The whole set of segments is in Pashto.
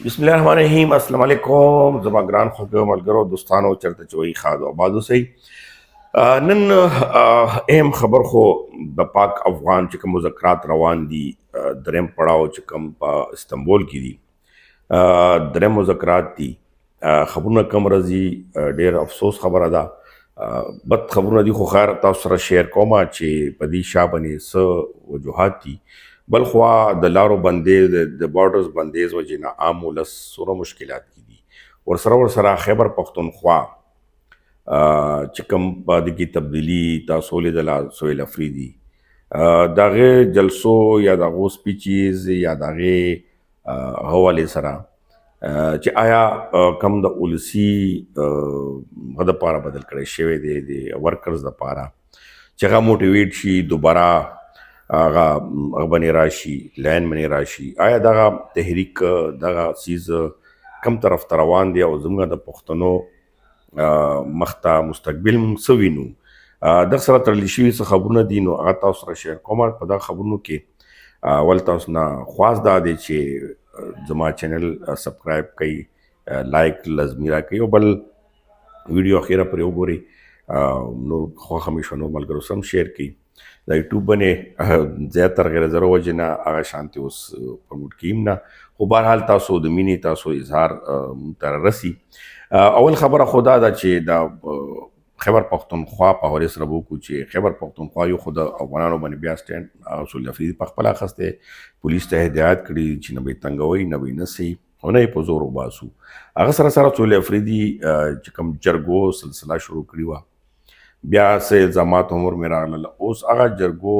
بسم الله الرحمن الرحیم. السلام علیکم زما ګران خوږو ملګرو، دوستانو، چرته چې وي ښاد او آباد اوسئ. نن اهم خبر خو د پاک افغان چې کوم مذاکرات روان دي، دریم پړاو چې کوم په استنبول کې دي، دریم مذاکرات دي. خبرونه کم راځي، ډیر افسوس خبره ده، بد خبرونه دي، خو خیر تاسو سره شیر کوم چې په دې شا باندې څه وجوهات دي. بل خوا د لارو بندیز، د بارډرز بندیز وجې نه عام ولس څومره مشکلات کې دي. ورسره خیبر پښتونخوا چې کوم په دې کې تبدیلی تاسو ولیدله، سهیل افریدي د هغې جلسو یا د هغو سپیچز یا د هغې حوالې سره چې آیا کم د ولسی هغه دپاره بدل کړی شوی دی، د ورکرز دپاره چې هغه موټیویټ شي، دوباره هغه هغه باندې راشي، لاین باندې راشي. آیا دغه تحریک، دغه څیز کم طرف ته روان دی او زموږ د پښتنو مخته مستقبل موږ څه وینو؟ دغه سره تړلی شوي څه خبرونه دي، نو هغه تاسو سره شیر کوم. په دغه خبرونو کې اول تاسو نه خواست دا دی چې زما چینل سبسکرایب کړئ، لایک لازمي راکړئ او بل ویډیو اخیره پرې وګورئ. نور خوښه مې شوه، نور ملګرو سره هم شیر کړئ. د یوټیوب باندې زیات تر غیر زرو وجې نه هغه شانتې اوس پروموټ کیم نه، خو بهرحال تاسو د مینې تاسو اظهار مونږ ته رسي. اول خبره خو دا ده چې د خیبر پښتونخوا په حوالې سره به وکړو چې خیبر پښتونخوا یو خو د افغانانو باندې بیا سټینډ سهیل افریدي په خپله اخیستی، پولیس ته هدایت کړي چې نه به یې تنګوئ، نه به یې نسئ او نه یې په زور وباسو. هغه سره سره سهیل افریدي چې کوم جرګو سلسله شروع کړې وه، بیا څه الزامات هم ورمې راغلل. اوس هغه جرګو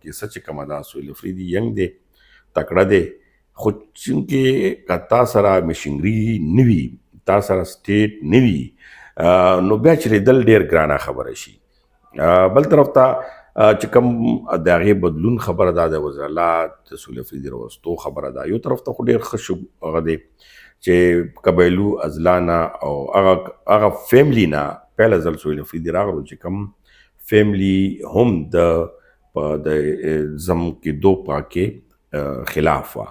کیسه چې کومه ده، سهیل افریدي ینګ دی، تکړه دی، خو چونکې که تا سره مشینري نه وي، تا سره سټیټ نه وي، نو بیا چې لیدل ډېر ګرانه خبره شي. بل طرف ته چې کوم د هغې بدلون خبره ده، د وزیراعلی د سهیل افریدي راوستو خبره ده، یو طرف ته خو ډېر ښه شو هغه دی چې قبایلو اضلاع نه او هغه فیملی نه پهله ځل سهیل افریدي راغلو چې کوم فیملی هم د په د ضم کېدو پاکې خلاف وه.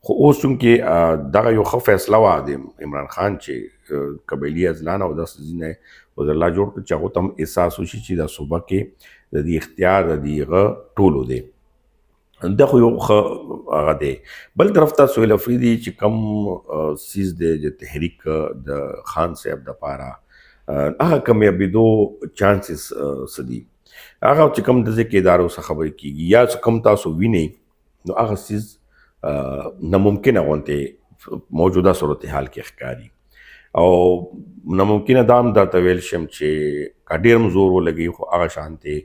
خو اوس چونکې دغه یو ښه فیصله وه د عمران خان چې قبایلي اضلاع نه او داسې ځینې وزیراعلی جوړ کړ چې هغو ته هم احساس وشي چې دا صوبه کې د دې اختیار د دې هغه ټولو دی. دا خو یو ښه هغه دی. بل طرف ته سهیل افریدي چې کوم څیز دی د تحریک د خان صاحب دپاره، هغه کامیابېدو چانسز څه دي؟ هغه چې کوم د ځکه ادارو څخه خبرې کیږي یا څه کوم تاسو وینئ، نو هغه څیز ناممکنه غونتې موجوده صورتحال کې ښکاري او ناممکنه دا هم درته ویل شم چې که ډېر هم زور ولګوي، خو هغه شانتې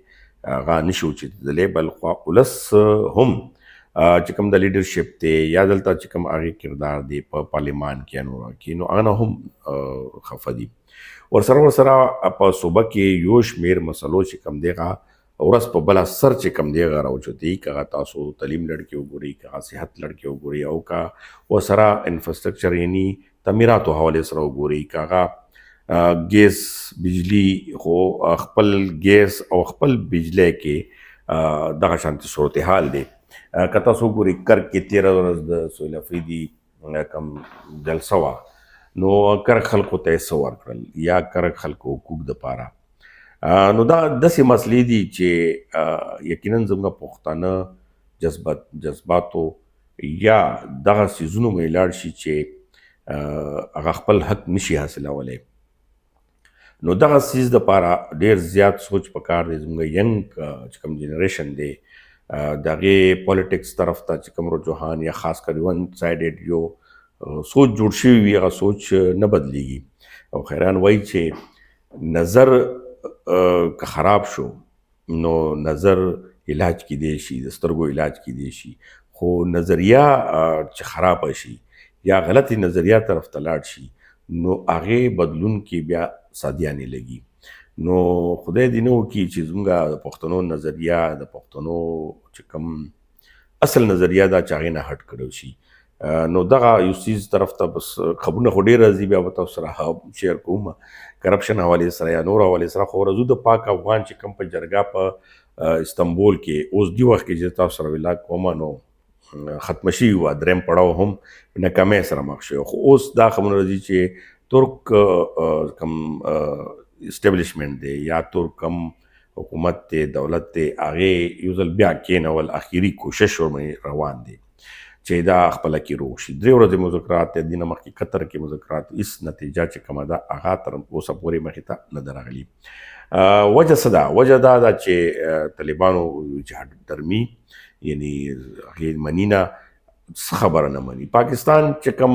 هغه نشي اوچتېدلی. بل خوا ولس هم چې کوم د لیډرشپ دی یا دلته چې کوم هغې کردار دی په پارلیمان کې یا نور کې، نو هغه نه هم خفه دي. ورسره په صوبه کې یو شمېر مسلو چې کوم دی هغه ورځ په بله سر چې کوم دی هغه راوچتوي. که هغه تاسو تعلیم لړ کې وګورئ، که هغه صحت لړ کې وګورئ او که ورسره انفراسټرکچر یعنی تعمیراتو حوالې سره وګورئ، که هغه ګیس بجلی، خو خپل ګیس او خپل بجلی کې دغه شانتې صورتحال دی. که تاسو وګورئ کرک کې تېره ورځ د سهیل افریدي کوم جلسه وه، نو کرک خلکو ته یې څه ورکړل یا کرک خلکو حقوق دپاره؟ نو دا داسې مسلې دي چې یقینا زموږ پښتانه جذباتو یا دغه څیزونو باندې لاړ شي چې هغه خپل حق نشي حاصلولی. نو دغه څیز دپاره ډېر زیات سوچ پکار دی. زموږ ینګ چې کوم جنریشن دی، د هغې پولیټکس طرف ته چې کوم رجحان یا خاص کر ون سایډډ یو سوچ جوړ شوی وي، هغه سوچ نه بدلیږي. او خیران وایي چې نظر که خراب شو نو نظر علاج کیدی شي، د سترګو علاج کیدی شي، خو نظریه چې خرابه شي یا غلطې نظریه طرف ته لاړ شي، نو هغې بدلون کې بیا سادیانې لګي. نو خدای دې نه وکړي چې زموږ د پښتنو نظریه، د پښتنو چې کوم اصل نظریه ده، چې هغې نه هټ کړی شي. نو دغه یو څیز طرف ته بس خبرونه خو ډېر راځي، بیا به تاسو سره شیر کوم کرپشن حوالې سره یا نور حوالې سره. خو ورځو د پاک افغان چې کوم په جرګه په استنبول کې اوس دی وخت کې چې تاسو سره ولاګ کوم، نو ختم شوي وه، دریم پړاو هم ناکامۍ سره مخ شوی. خو اوس دا خبرونه راځي چې ترک کوم اسټابلیشمنټ دی یا ترک کوم حکومت دی، دولت دی، هغې یو ځل بیا کېنول، اخري کوشش ورباندې روان دی چې دا خپله کې روغ شي. 3 ورځې مذاکرات دی، دینه مخکې قطر کې مذاکرات، هیڅ نتیجه چې کومه ده هغه تر اوسه پورې مخې ته نه ده راغلي. وجه څه ده؟ وجه دا ده چې طالبانو چې هټ درمي، یعنی هغې مني نه، څه خبره نه مني. پاکستان چې کوم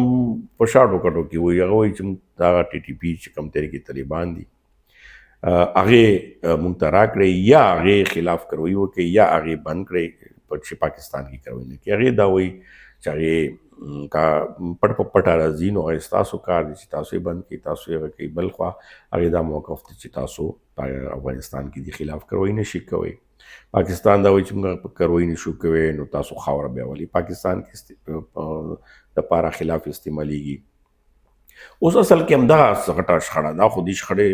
په شاټو کټو کې وایي، هغه وایي چې موږ دغه ټي ټي پي چې کوم تحریک طالبان دي هغې موږ ته راکړئ، یا هغې خلاف کروي وکړئ، یا هغې بند کړئ چې پاکستان کې کروي نه کړي. هغې دا وایي چې هغې که پټ په پټه راځي نو هغې ستاسو کار دی چې تاسو یې بند کړئ، تاسو یې هغه کوئ. بلخوا هغې دا موقف دی چې تاسو په افغانستان کې دي خلاف کروي نه شي کوئ. پاکستان دا وایي چې موږ په کروي نه شو کوی، نو تاسو خاوره بیا ولې پاکستان کې دپاره خلاف استعمالیږي؟ اوس اصل کې همدغه غټه شخړه ده، خو دې شخړې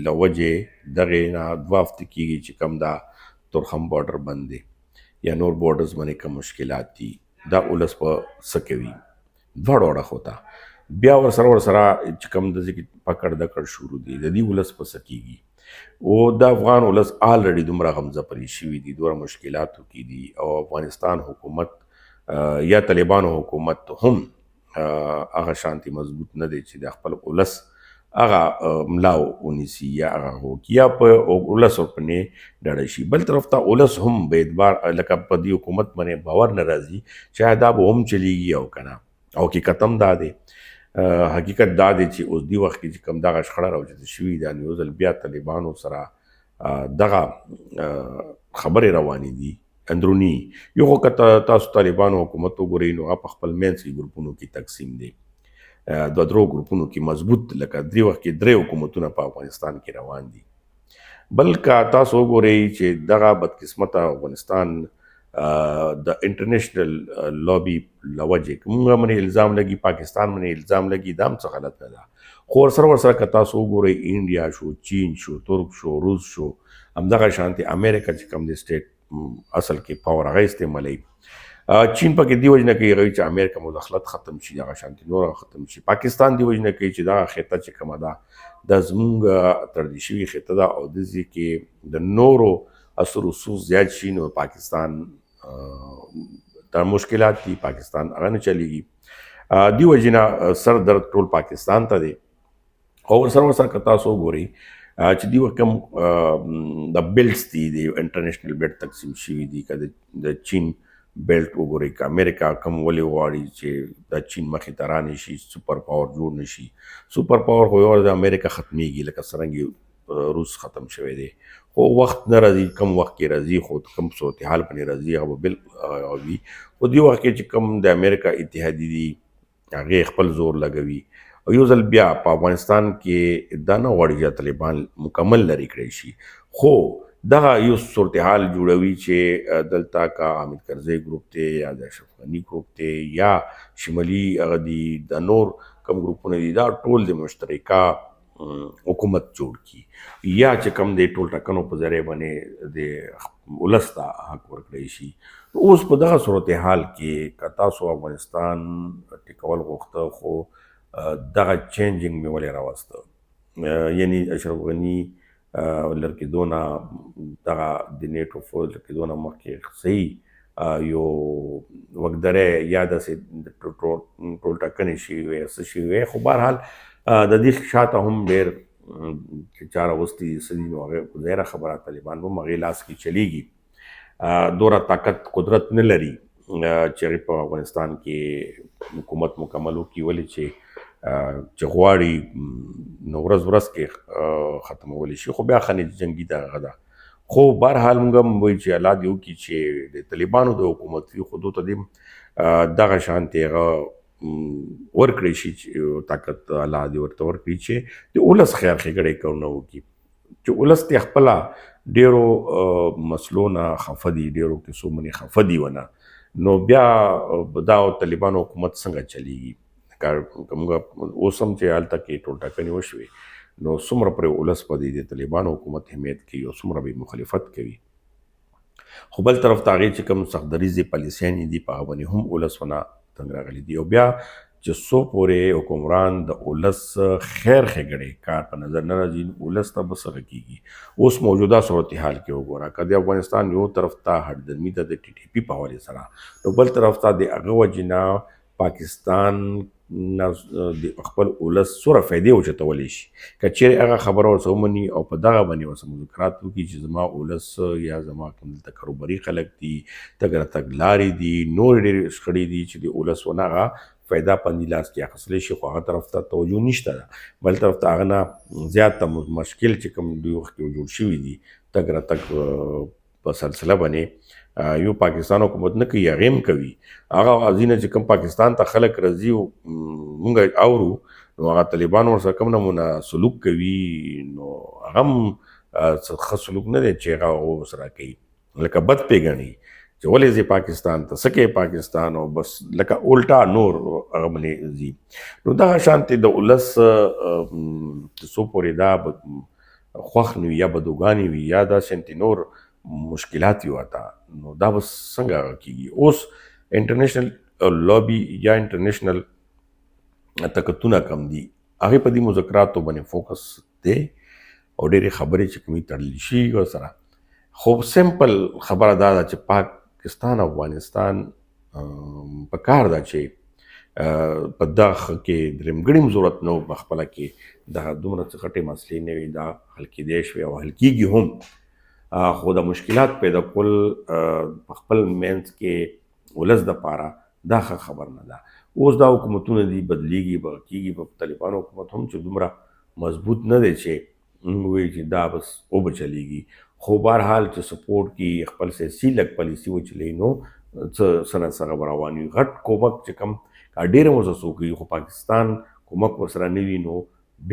له وجې دغې نه 2 هفتې کېږي چې کوم دا تورخم بارډر بند دی یا نور بارډرز باندې کوم مشکلات دي، دا ولس په څه کوي دواړو اړخو ته. بیا ورسره چې کوم د ځکه پکړ دکړ شروع دي، د دې ولس په څه کېږي؟ او د افغان ولس آلریډي دومره غم ځپلی شوي دي، دومره مشکلاتو کې دي، او افغانستان حکومت یا طالبانو حکومت هم هغه شانتي مضبوط نه دی چې د خپل ولس هغه ملا ونیسي یا هغه وکړي یا په ولس ورپنې ډډه شي. بل طرف ته ولس هم به اعتبار لکه په دې حکومت باندې باور نه راځي چې آیا دا به هم چلیږي او که نه. او حقیقت هم دا دی، حقیقت دا دی چې اوس دې وخت کې چې کوم دغه شخړه راوچته شوې ده، نو یو ځل بیا طالبانو سره دغه خبرې روانې دي اندروني. یو خو که تاسو طالبانو حکومت وګورئ نو هغه په خپل منځ کې ګروپونو کې تقسیم دی، دوه درو ګروپونو کې مضبوط، لکه درې وخت کې 3 حکومتونه په افغانستان کې روان دي. بل که تاسو وګورئ چې دغه بدقسمته افغانستان د انټرنیشنل لابي له وجې موږ باندې الزام لګي، پاکستان باندې الزام لګي، دا هم څه غلط نه ده. خو ورسره که تاسو وګورئ انډیا شو، چین شو، ترک شو، روس شو، همدغه شانتې امریکا چې کوم دی سټیټ اصل کې پاور هغه استعمالوي. چین پکې دی وجه نه کوي هغه چې امریکا مداخلت ختم شي، دغه شانتې نور ختم شي. پاکستان دی وجه نه کوي چې دغه خطه چې کومه ده دا زمونږ تړلی شوي خطه ده او د دې کې د نورو اثر رسوخ زیات شي نو پاکستان ته مشکلات دي، پاکستان هغه نه چلیږي. دی وجې نه سر درد ټول پاکستان ته دی. او ورسره که تاسو وګورئ چې دی وخت کوم د بیلټس دي، د انټرنیشنل بیلټ تقسیم شوي دي، که د چین بیلټ وګورئ، که امریکا کوم ولې غواړي چې د چین مخې ته رانه شي، سپر پاور جوړ نه شي. سپر پاور خو یوه ورځ امریکا ختمیږي، لکه څرنګه روس ختم شوی دی، خو وخت نه راځي، کم وخت کې راځي، خو کم صورتحال باندې راځي هغه به بل وي. خو دې وخت کې چې کوم د امریکا اتحادي دي هغې خپل زور لګوي او یو ځل بیا په افغانستان کې دا نه غواړي چې طالبان مکمل لرې کړی شي، خو دغه یو صورتحال جوړوي چې دلته که حامد کرزی ګروپ دی یا د اشرف غني ګروپ دی یا شمالي هغه دي، د نور کوم ګروپونه دي، دا ټول د مشترکه حکومت جوړ کړي یا چې کوم د ټول ټاکنو په ذریعه باندې د ولس ته حق ورکړی شي. اوس په دغه صورتحال کې که تاسو افغانستان ټیکول غوښته، خو دغه چینجینګ مې ولې راوسته؟ یعنی اشرف غني لر کېدو نه، دغه د نیټو فوج لر کېدو نه مخکې صحیح یو وګدری یا داسې ټول ټاکنې شوي وی، څه شوي وی، خو بهرحال د دې شاته هم ډېر چې چا راوستي دي څه دي، نو هغې ظاهره خبره طالبان به هم هغې لاس کې چلیږي. دوره طاقت قدرت نه لري چې هغې په افغانستان کې حکومت مکمل وکړي، ولې چې غواړي نو ورځ ورځ کې ختمولی شي، خو بیا خنې جنګي دغه ده. خو بهرحال موږ هم وایو چې الله دې وکړي چې د طالبانو د حکومت وي، خو دوی ته دې دغه شانتې هغه ورکړی شي چې طاقت الله دې ورته ورکړي چې د ولس خیر ښېګړې کارونه وکړي، چې ولس ته خپله ډېرو مسلو نه خفه دي، ډېرو کیسو باندې خفه دي ونه، نو بیا دا طالبانو حکومت څنګه چلیږي؟ که موږ اوس هم چې هلته کې ټولټاکنې وشوې نو څومره پرې ولس په دې د طالبانو حکومت حمایت کوي او څومره به مخالفت کوي. خو بل طرف ته هغې چې کوم سخت دریځې پالیسیانې دي په هغه باندې هم ولسونه تنګ راغلي دي. او بیا چې څو پورې حکمران د ولس خیر ښېګړې کار په نظر نه راځي نو ولس ته به څه کېږي؟ اوس موجوده صورتحال کې وګوره، که د افغانستان یو طرف ته هټدرمي ته د ټي ټي پي په حوالې سره، نو بل طرف ته د هغه وجې نه پاکستان نه د خپل ولس څومره فایدې اوچتولی شي که چیرې هغه خبره ورسره ومني او په دغه باندې ورسره مذاکرات وکړي چې زما ولس یا زما کوم دلته کاروباري خلک دي، تګ راتګ لارې دي، نورې ډېرې شخړې دي چې د ولس ونه هغه فایده په لاس کې اخیستلی شي، خو هغه طرف ته توجه نشته ده. بل طرف ته هغه نه زیات مشکل چې کوم دوی وخت کې جوړ شوي دي تګ راتګ په سلسله باندې یو پاکستان حکومت نه کوي، هغه هم کوي. هغه ځینې چې کوم پاکستان ته خلک راځي مونږ اورو نو هغه طالبان ورسره کوم نمونه سلوک کوي، نو هغه هم څه ښه سلوک نه دی چې هغه ورسره کوي، لکه بد پیګڼي چې ولې ځي پاکستان ته، څه کوي پاکستان، او بس لکه الټا نور هغه باندې ځي. نو دغه شانتې د ولس چې څو پورې دا خوښ نه وي یا بدوګانې وي یا دا شانتې نور مشکلات وي ورته، نو دا به څنګه کېږي؟ اوس انټرنیشنل لابي یا انټرنیشنل طاقتونه کم دي، هغې په دې مذاکراتو باندې فوکس دی او ډېرې خبرې چې کومې تړلې شوي ورسره. خو سمپل خبره دا ده چې پاکستان او افغانستان په کار ده چې په دغه کې درېمګړي هم ضرورت نه و، په خپله کې دغه دومره څه غټې مسلې نه وي، دا حل کېدای شوې او حل کېږي هم. خو د مشکلات پیدا کول په خپل منځ کې ولس دپاره دا ښه خبر نه ده. اوس دا حکومتونه دي بدلیږي به کېږي، په طالبانو حکومت هم چې دومره مضبوط نه دی چې موږ وایو چې دا بس وبه چلېږي، خو بهرحال چې سپورټ کی خپل سیاسي لږ پالیسي وچلوي نو څه څه نه څه به روان وي. غټ کومک چې کوم ډېر هم ورسره څوک وي خو پاکستان کومک ورسره نه وي نو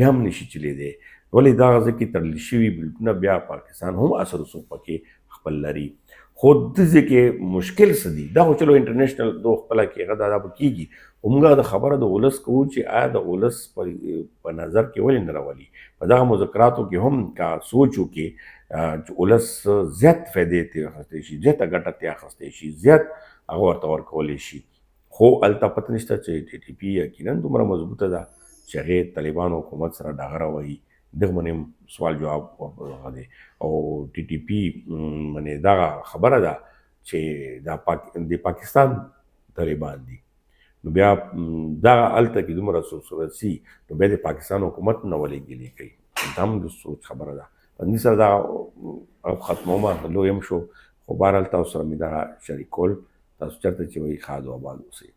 بیا هم نشي چلېدی. ولې دغه ځای کې تړل شوي بلټونه بیا پاکستان هم اثر رسوخ پکې خپل لري. خو د ځای کې مشکل څه دي، دا خو چلو انټرنیشنل دو خپله کې هغه دا به کېږي، خو موږ د خبره د ولس کوو چې آیا د ولس په نظر کې ولې نه راولي؟ په دغه مذاکراتو کې هم که سوچ وکړي چې ولس زیات فایدې ترې اخیستی شي، زیاته ګټه ترې اخیستی شي، زیات هغه ورته ورکولی شي. خو هلته پته نشته چې ټي ټي پي یقینا دومره مضبوطه ده چې هغې طالبانو حکومت سره ډغره وهي، دغه باندې هم سوال جواب هغه دی. او ټي ټي پي باندې دغه خبره ده چې دا د پاکستان طالبان دي، نو بیا دغه هلته کې دومره سورسي نو بیا د پاکستان حکومت نه ولې ګیلې کوي؟ دا هم د سوچ خبره ده. په دې سره دا ختمومه، لوی هم شو، خو بهرحال تاسو سره مې دغه شریکول. تاسو چېرته چې وئ ښاد او آباد اوسئ.